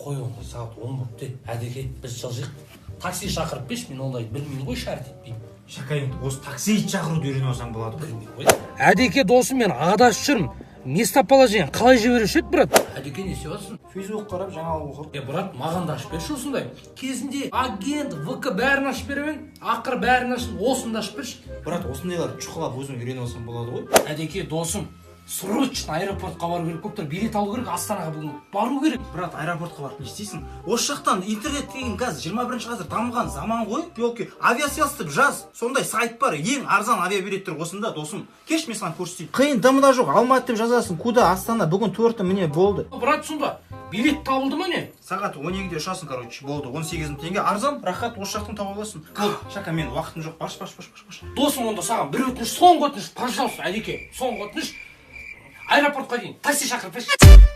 Қой онда, сағат 10 болыпты. Әдеке, біз жылжиық, такси шақырып берші. Мен ондайды білмеймін ғой, шарить етпеймін. Шака, енді осы такси шақыруды үйреніп алсаң болады ғой. Білмеймін ғой. Әдеке досым, мен адасып жүрмін, местоположение қалай жіберуші еді, брат? Әдеке, не істеп жатырсың? Фейсбук қарап, жаңалық оқып. Е, брат, маған да ашып берші осындай. Кезінде агент ВК бәрін ашып беріп едім, ақыры бәрін аштым, осыны да ашып берші. Брат, осындайларды шұқылап, өзің үйреніп алсаң болады ғой. Әдеке досым, срочно аэропортқа бару керек болып тұр, билет алу керек, Астанаға бүгін бару керек. Брат, аэропортқа барып не істейсің? Осы жақтан интернет деген қазір 21-ғасыр, дамыған заман ғой. Елки, Aviasales деп жаз, сондай сайт бар, ең арзан авиабилеттер осында, досым. Кеш, мен саған көрсетейін. Қиын дымы да жоқ. Алматы деп жазасың, куда? Астана, бүгін 4-і, міне, болды. Брат, сонда билет табылды ма, не? Сағат 12-де ұшасың, короче, болды, 18 000 теңге, арзан, рахат, осы жақтан тауып аласың. Болды, Шака, мен уақытым жоқ, баршы, баршы, баршы, баршы. Досым, онда саған бір өтініш, соңғы өтініш, пожалуйста, Әдеке, соңғы өтініш, аэропортқа дейін такси шақырып берші.